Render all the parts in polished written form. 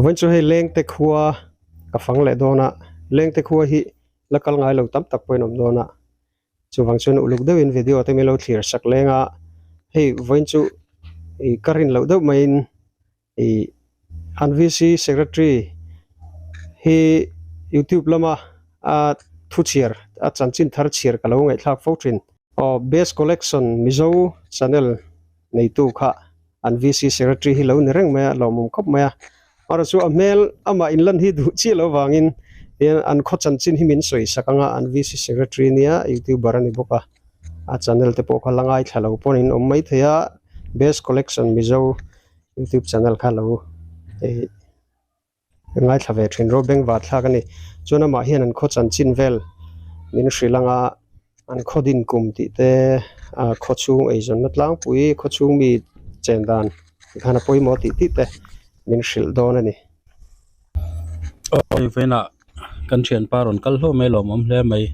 Vawiin chu hei lengte khua ka fang leh dawn a, lengte khua hi la kal ngai lo tam tak pawhin awm dawn a, chuvang chuan uluk deuhin video te min lo thlir sak leng a, hei vawiin chu ih ka rin loh deuh maiin ih an VC secretary hi youtube lama a thu chhiar a chanchin thar chhiar ka lo ngaihthlak fo thin. Aw best collection mizo channel neitu kha an VC secretary hi lo ni reng mai a lawmawm khawp mai a amaherawh chu a hmel amah inlan hi duh chiah loh vangin hian an khaw chanchin hi min sawi sak anga an VC secretary nia youtuber a ni bawk a a channel te pawh kha la ngaithla lo pawn in awm mai thei a best collection mizo youtube channel kha lo ih Ngaithla ve thin ro beng vat thlak a ni. Chuan amah hian an khaw chanchin vel min hrilh ang a, an khaw din kum tih te, ah khaw chhung eizawnna tlangpui, khaw chhung mi chen dan ti khan a pawimawh tih tih te min hrilh dawn a ni. Aw vawiinah kan thianpa rawn kal hlauh mai lawmawm hle mai.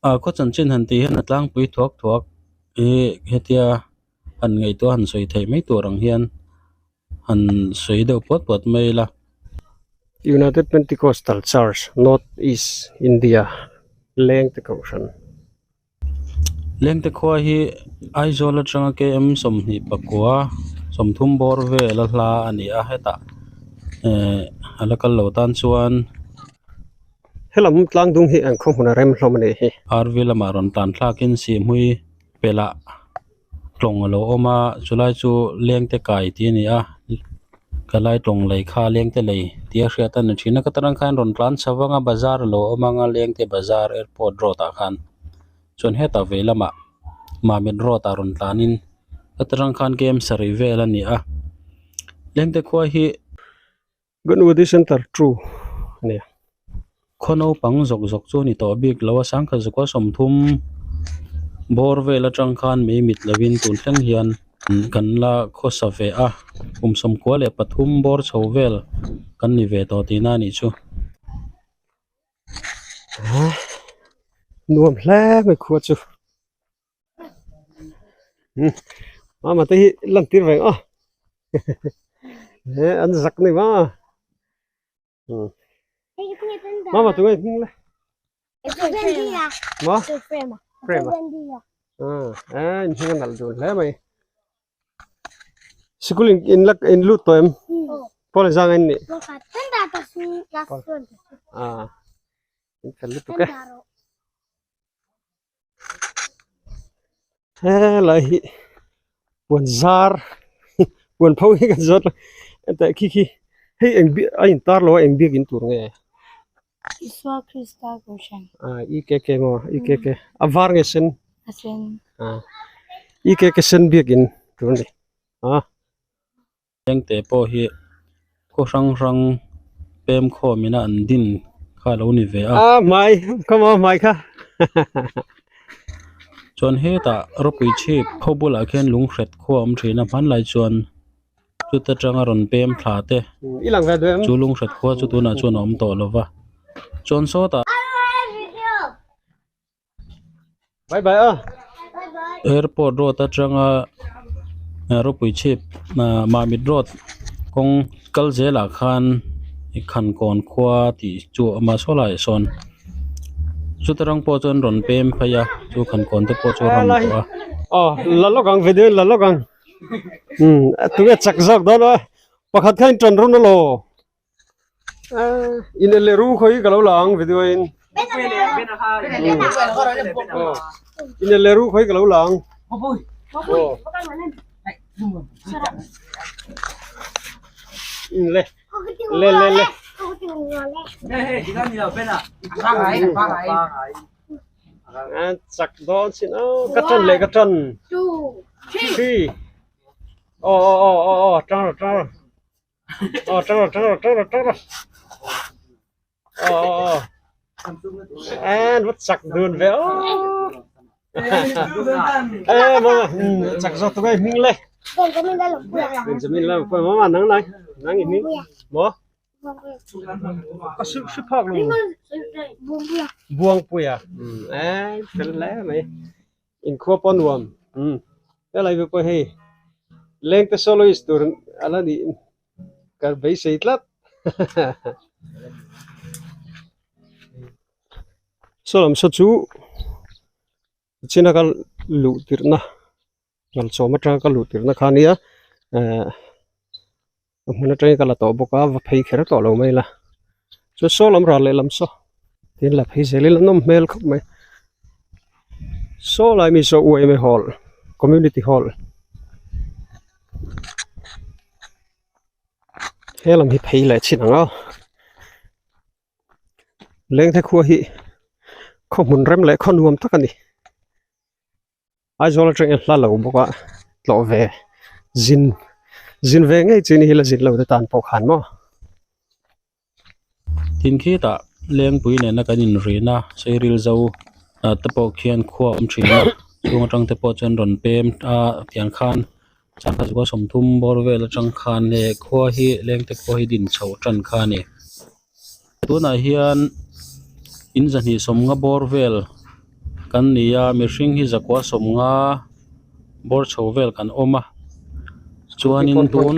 Ah khaw chanchin han tih hian a tlangpui thuak thuak ih hetia han ngaihtuah han sawi theih mai tur ang hian. Han sawi deuh puat puat mai ila. United Pentecostal Church, North East India, Lengte Kohhran. Lengte khua hi Aizawl atanga KM 24 30 bawr vel a hla a ni a, hetah eh a la kal lo tan chuan. Helam tlang dung hi an khaw hmun a rem hlawm a nih hi. RV lamah rawn tan thlakin Sihhmui pelah. Tlawng a lo awm a chulai chu lengte kai tih a ni a ka lai tlawng lei kha lengte lei tih a hriat a ni thin a ka tan khan rawn tlan chho vang a bazar a lo awm ang a lengte bazar airport road ah khan chuan hetah vei lamah mamit road ah rawn tlan in ka tan khan kem sarih vel a ni a lengte khua hi. Ganwadi Center 2 a ni a. Khaw naupang zawk zawk chu a ni tawh bik lo a, sangkhat zakua 30 bawr vel atang khan mei mit lovin tun thleng hian kan la khawsa ve a, kum 93 bawr chho vel kan ni ve tawh tihna a nih chu. Nuam hle mai khua chu. Mama te hi lan tir veng a he an zak ni va mama tu nge hming le ma frame a a in hming a nalh dun hle mai sikul in in la in lut tawh em pawl zang in nih a in fel lutuk e. Helai hi puan zar puan pho hi kan zawt a heta khi khi hei eng bi a in tar lo a eng biak in tur nge Isua Krista Kohhran ah EKK maw EKK a var nge sen a sen ah EKK sen biak in tur a ni ah. Lengte pawh hi khaw hrang hrang pem khawm ina an din kha a lo ni ve a. A hmai come on hmai kha. Chuan hetah ropui chhip khaw bulah khian lunghret khua a awm thin a hmanlai chuan chuta tanga rawn pem thla te chu lunghret khua chu tunah chuan a awm tawh lo va chuan sawtah. Bye bye a. Airport road atanga ropui chhip Mamit road kawng kal zelah khan Khankawn khua tih chu a awm a saw laiah sawn chuta rang pawh chuan rawn pem phei a chu Khankawn te pawh chu a rawn tawh a. Aw la lawk ang video in la lawk ang umm tunge chak zawk dawn a pakhat kha in ṭan run elaw. In le ru khawi ka lo la ang video in in le ru khawi ka lo la ang in le le le le chak dawn sin a ka ṭan leh ka ṭan three aw aw aw aw aw ṭang rawh ṭang rawh Ờ, trăng rồi, trăng rồi, trăng rồi, trăng rồi. Ờ, ờ, ờ. À, nó chặt đường về. Ê, mà, chặt rồi tụi bay mình lên. Benjamin là phải mà nắng này, nắng gì mình. Bố. Có sức sức học luôn. Buông bùi à? Ừ, ê, cái lẽ mày. In khua pawh nuam umm helai ve pawh hei lengte soloist tur ala nih ka beisei tlat. Saw lam saw chu china ka luh tirhna ngalchawm atanga ka luh tirhna kha ania ehh a hmun atangin ka la tawh bawk a va phei kher tawh lo mai la chuan saw lam ral lehlam saw tin la phei zel ila nawm hmel khawp mai saw lai mi saw uaime hall community hall he lam hi phei leh chin ang a Lengte khua hi khaw hmun rem leh khaw nuam tak a ni. Aizawl atangin hla lo bawk a tlawh ve zin zin ve ngei chi ni hi la zin lo te tan pawh khan maw. Tin khitah lengpui nena kan inrina Sairil zo te pawh khian khua a awm thin a chung atang te pawh chuan rawn pem a tiang khan Sangha zuka 30 bawr vel atang khan he khua hi lengte khua hi din chhoh tan kha a ni. Tunah hian in zahnih sawmnga bawr vel kan ni a mihring hi zakua sawmnga bawr chho vel kan awm a chuanin tun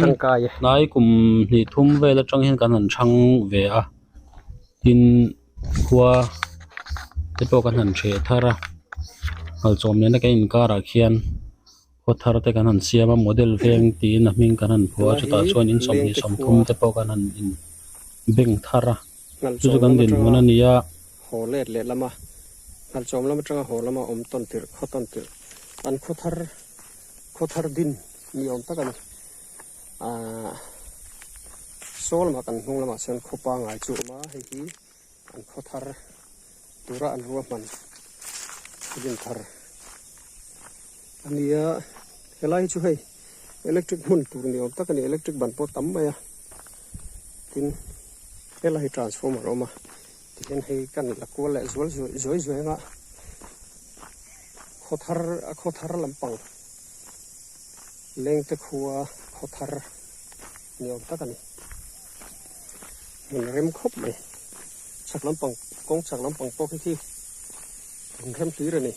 hnai kum hnih thum vel atang hian kan han chhang ve a tin khua te pawh kan han hreh thar a ngalchawm nena kan inkarah khian. Khaw thar te kan han siam a model veng tiin a hming kan han phuah a chutah chuan in 20 30 te pawh kan han in beng thar a chu chu kan dinhmun a ni a. Haw let leh lama Ngalchawm lam atanga haw lama awm tawn tirh khaw tawn tirh an khaw thar khaw thar din ni awm tak a ni aah saw lamah kan hnung lamah chuan khaw pangai chu a awm a hei hi an khaw thar tura an ruahman din thar a ni a helai hi chu hei electric hmun tur ni awm tak a ni electric ban pawh tam mai a tin helai hi transformer a awm a tihian hei kan la kual leh zual zuai zuai anga khaw thar a khaw thar lampang lengte khua khaw thar ni awm tak a ni. Hmun rem khawp mai chhak lampang kawng chhak lampang pawh khi khi hmun rem hlir a ni.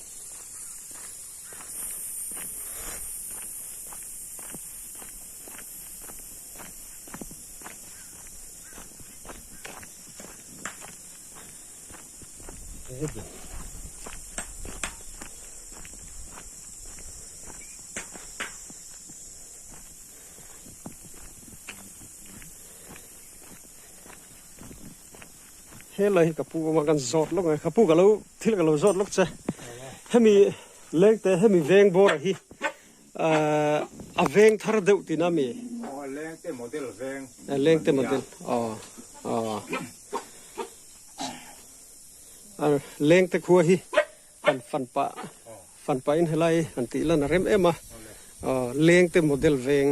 Helai hi ka pu awm a kan zawt lawk ang ka pu ka lo thil ka lo zawt lawk che hemi leng te hemi veng bawr hi ahh a veng thar deuh tihna ami aw leng te model veng leng te model aw aw a leng te khua hi kan fan pah fan pah in helai han tih lan a rem em a aw leng te model veng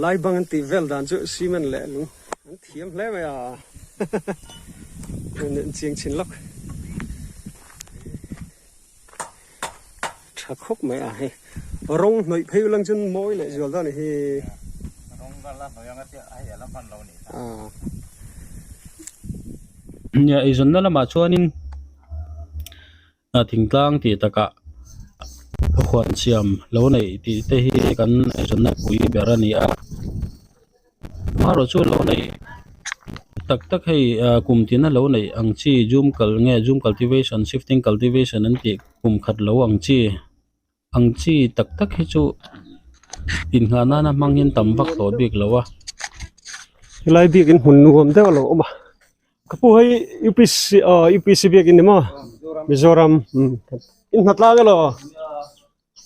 lai bang an tih vel dan chu cement leh lung an thiam hle mai a an chiang chhin lawk tha khawp mai a hei rawng hnawih phei lang chuan mawi leh zual dawn a ni hi rawng ka la hnawih anga chiah hei a la hman lo a ni Nia eizawnna lamah chuanin thingtlang tih takah huan siam lo neih tih te hi kan eizawnna pui ber a ni a amaherawhchu lo neih tak tak hei kum tina lo neih ang chi zoom kal nge zoom cultivation shifting cultivation an tih kum khat lo ang chi. Ang chi tak tak hi chu inngah nana hmang hian tam vak tawh bik lo a. Helai biakin hmun nuam deuh a lo awm a ka pu hei UPC aw UPC biakin ni maw Mizoram in hnatlang elaw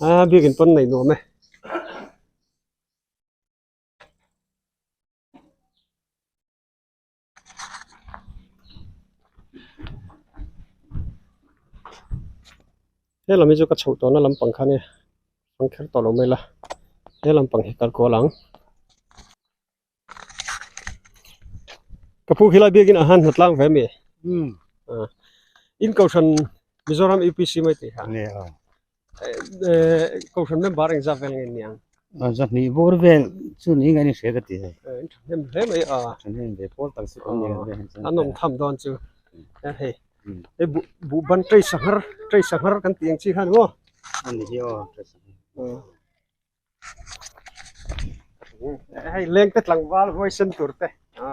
a biakin pawn nei nuam e. He lam hi chu ka chhoh tawhna lampang kha nia hmang kher tawh lo mai la he lampang hi kal kual ang ka pu khilai biakin a han hnatlang ve ami in kohhran Mizoram UPC mai tih kha Kohhran member engzat vel nge niang? Zahnih bur vel chu ni ngai ni hria ka ti hei. Thahnem hle mai a. Thahnem ve pawl tak chu kan ni ve. An awm tham dawn chu. Hei hei buh buh ban tei sanghar tei sanghar kan tih ang chi kha ni maw? A ni hi aw tei sanghar. Hei lengte tlangval huaisen tur te. Pu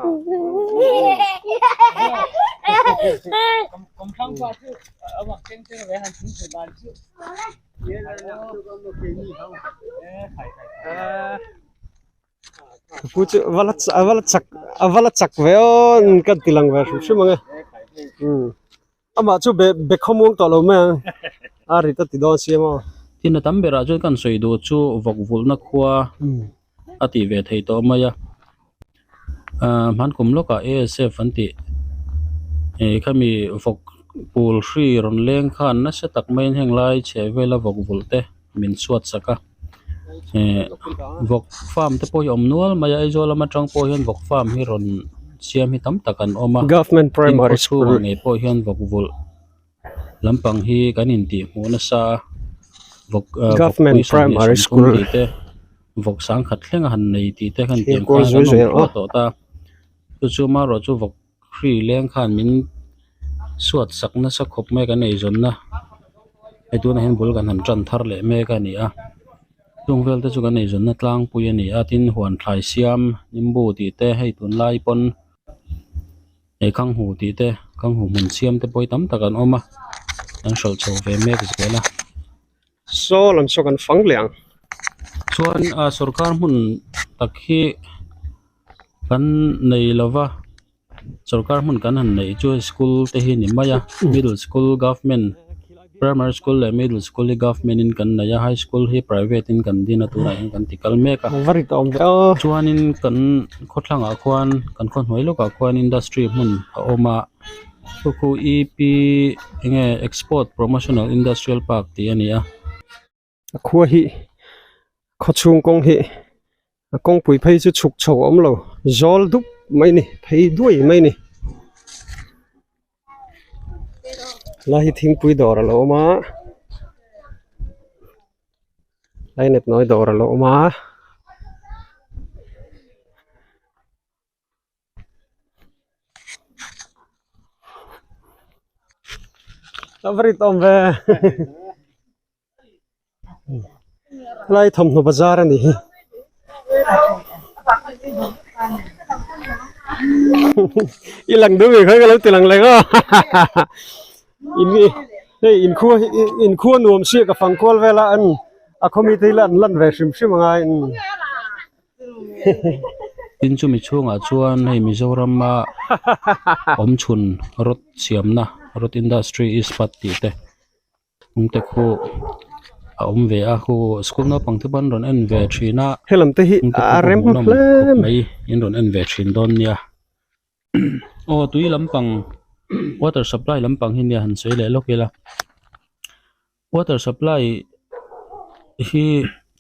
chu a va la a va la chak a va la chak ve aw ka ti lang ve hrim hrim ang e umm amah chu be be khawmuang tawh lo mai ang a rit a ti dawn si emaw. Tin a tam berah chuan kan sawi duh chu vawk vulhna khua a tih ve thei tawh mai a ahh hmankum lawkah ASF an tih ih khami vawk pul hri rawn leng khan nasa tak maiin heng lai chheh vela vawk vulh te min chhuat sak a eh vawk farm te pawh hi a awm nual mai a Aizawl lam atang pawh hian vawk farm hi rawn siam hi tam tak an awm a Government Primary tin khawchhungah School ngei pawh hian vawk vulh lampang hi kan intih hmuh nasa a vawk ah Government vawkpui 20 Primary 30 School tih te vawk sangkhat thleng a han nei tih te khan Thil tiang kual khan zui kan awm zui ang thluah aw. tawh ta chu chu marawh chu vawk hri leng khan min suat sak nasa khawp mai kan eizawnna hei tunah hian bul kan han tan thar leh mek a ni a chung vel te chu kan eizawnna tlangpui a ni a tin huan thlai siam nimbu tih te hei tunlai pawn he khanghu tih te khanghu hmun siam te pawh hi tam tak an awm a an hralh chho ve mek zel a. Saw lam saw kan fang leh ang. Chuan ah sorkar hmun tak hi kan nei lova sorkar hmun kan han neih chu school te hi ni mai a middle school government primary school leh middle school hi government in kan nei a high school hi private in kan din a tunah hian kan ti kal mek a chuanin kan khawthlangah khuan kan khaw hnuai lawkah khuan industry hmun a awm a. Chu khu E P enge Export Promotional Industrial Park tih a ni a. A khua hi khawchhung kawng hi a kawngpui phei chu chhuk chho a awm lo zawl dup mai a ni phei duai mai a ni lai hi thingpui dawr a lo awm a lai nepnawi dawr a lo awm a. Rit awm ve helai thawmhnaw bazar a ni hi i lang duh mi kha ka lo ti lang leh ngawt in hei inkhua hi inkhua nuam sia ka fang kual vel a an a khaw mite hi la an lan ve hrim hrim a ngai. Tin chumi chhungah chuan hei Mizorama awm chhun rod siamna rod industry ispat tih te hnung te khu a awm ve a khu school naupang te pawh an rawn en ve thin a Helam te hi hnung te a khu rem hmuhnawm hle khawp mai in rawn en ve thin dawn nia aw tui lampang water supply lampang hi nia han sawi leh lawk ila water supply hi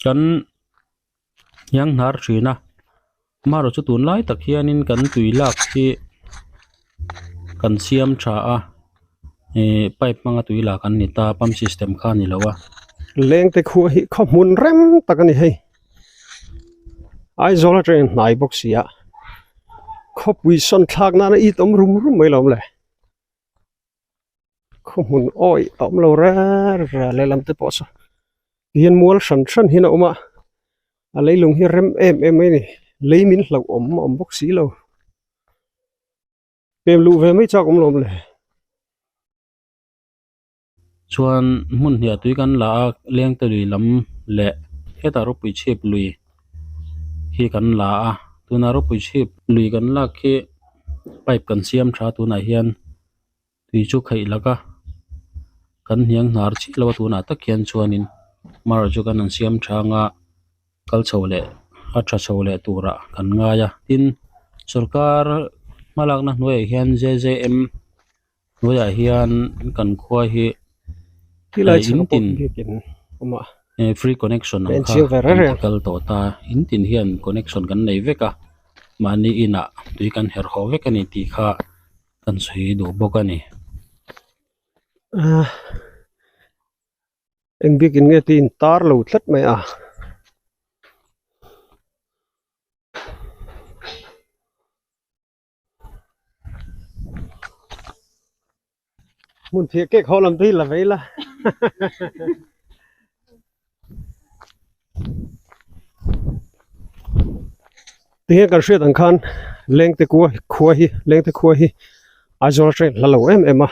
kan. hiang hnar thin a amaherawh chu tunlai tak hianin kan tui lak hi kan siam tha a ihh pipe hmanga tui lak an ni ta pump system kha a ni lo a. Lengte khuah hi khaw hmun rem tak a ni hei Aizawl atangin hnai bawk si a khawpui sawn thlak nana it awm rum rum mai lo awm le khaw hmun awih a awm lo reng reng a lehlam te pawh saw tihian mual hran hran hian a awm a a leilung hi rem em em mai a ni lei min hlauh awm a awm bawk si lo pem luh ve mai chak awm lo awm le. Chuan hmun hniah tui kan la a lengte lui lam leh hetah ropui chhip lui hi kan la a tuna ropui chhip lui kan lak hi pipe kan siam tha tunah hian. Tui chu khaih lak a kan hniang hnar chiah lo a tunah tak hian chuanin mar chu kan han siam thang a kal chho leh a tha chho leh turah kan ngai a tin sorkar hmalakna hnuaiah hian j j m hnuaiah hian kan khua hi in tin free connection ang kha kan ti kal tawh ta in tin hian connection kan nei vek a mahni inah tui kan herh haw vek a ni tih kha. Kan sawi duh bawk a ni. Ah eng biakin nge tih in tar lo tlat mai a. Hmun phiah kek ho lam te hi la vei la. Tinge kan hriat ang khan. Lengte kua khua hi Lengte khua hi Aizawl train hla lo em em a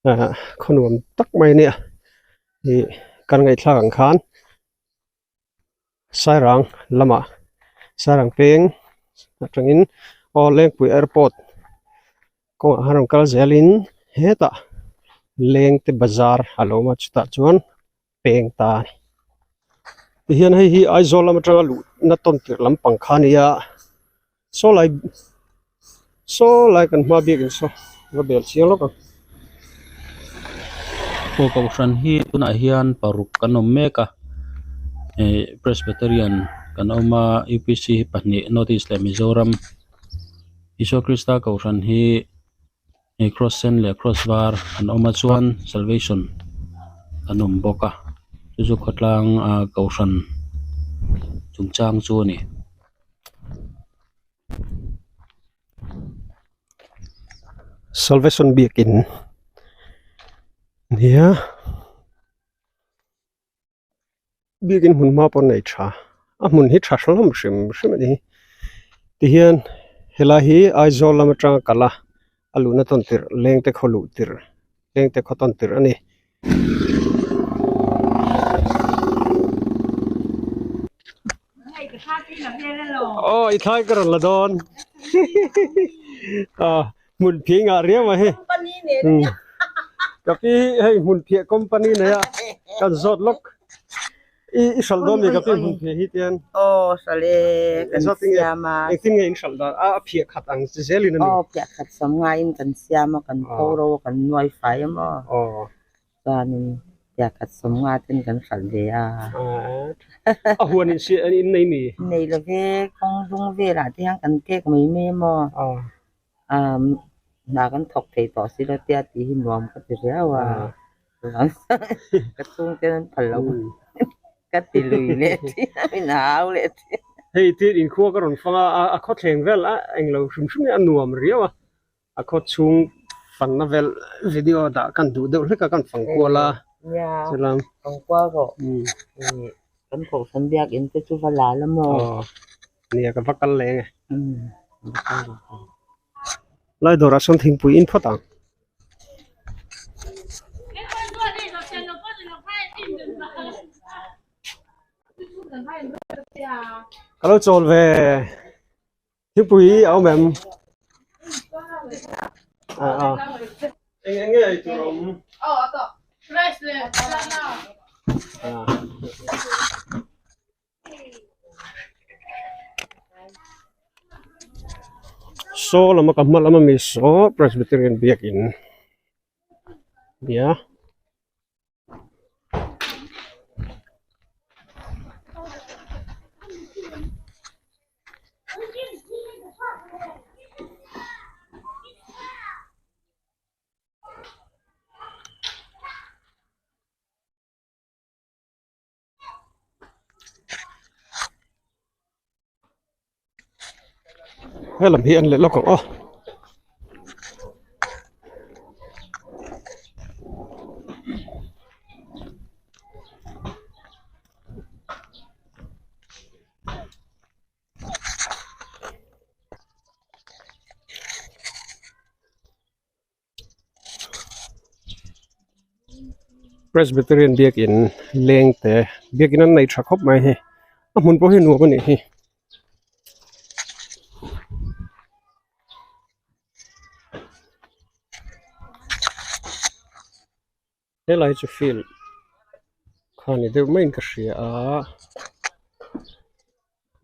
ah khaw nuam tak mai a nia ih kan ngaihthlak ang khan Sairang lamah Sairang peng atangin aw Lengpui airport kawngah khan rawn kal zelin hetah Lengte bazar a lo awm a chutah chuan peng ta a ni. Tihian hei hi Aizawl lam atanga luhna tawn tirh lampang kha a ni a saw lai saw lai kan hma biakin saw va bel chiang lawk ang. Aw kohhran hi tunah hian paruk kan awm mek a ih Presbyterian kan awm a U P C hi pahnih North East leh Mizoram Isua Krista kohhran hi. Hei cross sen leh cross var an awm a chuan salvation an awm bawk a chu chu khawtlang ah kohhran chungchang chu a ni. Salvation biakin nia biakin hmun hma pawh an nei tha a hmun hi tha hlawm hrim hrim a ni tihian helai hi Aizawl lam atanga kal a a luhna tawn tirh lengte khaw luh tirh lengte khaw tawn tirh a ni. Aw i thlai ka rawn la dawn hmun phih ngah riau a hei ka pi hei hmun phiah company nei a kan zawt lawk i i hralh dawn mi ka pi hmun phiah hi tian aw hralh e kan siam a engtin nge in hralh dan a phiah khat ang chi zelin a ni aw phiah khat sam ngaiin kan siam a kan pho ro a kan nuai fai a maw aw Chuanin piah khat sawmnga ten kan hralh ve a. A huan in si in nei mi? Nei lo ve, kawng dung velah te hian kan kek mai mai a maw? Hna kan thawk thei tawh si lo tia tih hi nuam ka ti riau a. Ka chhungte an phal lo ka ti lui leh thin a, min hau leh thin. Hei tin inkhua ka rawn fang a, a khawthleng vel a englo hrim hrim hi a nuam riau a. A khaw chhung fanna vel video dah kan duh deuh hlek a kan fang kual a nia chulam fang kual rawh kan kohhran biakin te chu va la la maw aw nia ka va kal leh nge lai dawrah sawn thingpui in phawt ang. Ka lo chawl ve. Thingpui a awm em? A a. Eng eng nge ei tur a awm? A. Saw lama ka hma lama mi saw Presbyterian biakin nia. Helam hi an leh lawk ang aw. Presbyterian biakin leng te biakin an nei tha khawp mai hei a hmun pawh hi nuam a nih hi. Helai chu field kha ni deuh maiin ka hria a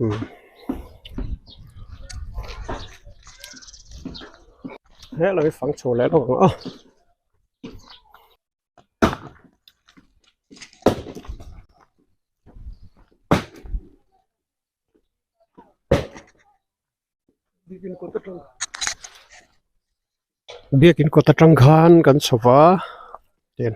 umm helai hi fang chho leh lawk ang a. Biakin kawt atang khan kan chho va ten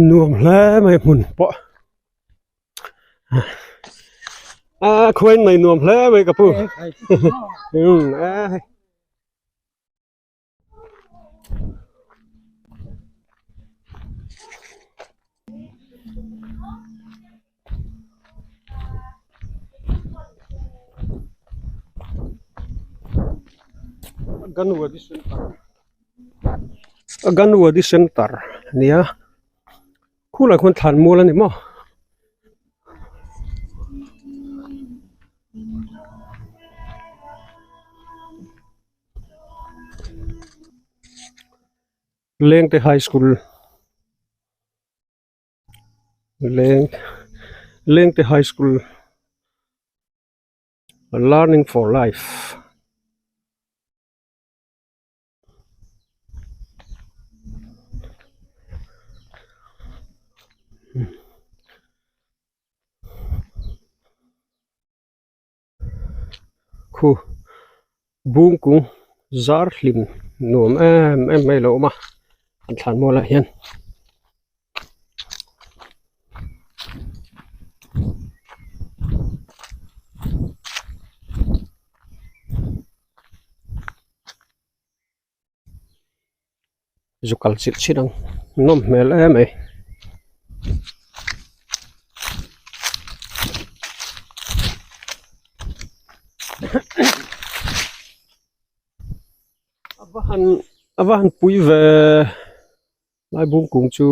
nuam hle mai hmun pawh a khuain mai nuam hle mai ka pu umm a hei. Aganwadi Center Aganwadi Center a nia khulai khuan thlan mual a ni maw. Lengte High School Leng Lengte High School Learning for Life Khu bung kung zar hlim nuam em em mai a lo awm a an thlan mual ah hian. Zu kal chilh chhin ang nawm hmel em mai. A va han a va han pui ve lai bung kung chu.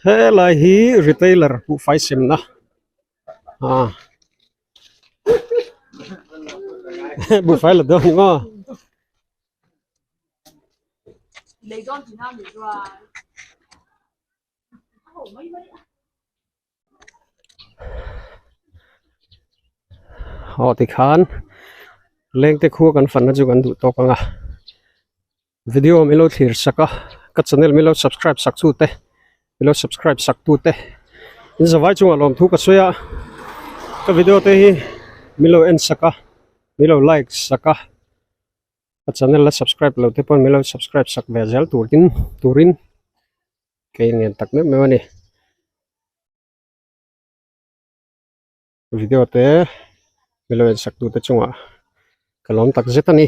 Helai hi retailer buhfai semna ah buhfai la dawn ni maw. Aw tikhan lengte khua kan fanna chu kan duh tawk ang a video min lo thlir sak a ka channel min lo subscribe sak chu te min lo subscribe sak tu te in zavai chungah lawmthu ka sawi a ka video te hi min lo en sak a min lo like sak a ka channel la subscribe lo te pawh min lo subscribe sak ve zel turin turin. Kei ngen tak meuh meuh a ni. Video te milo en sak tu te chungah ka lawm tak zet a ni.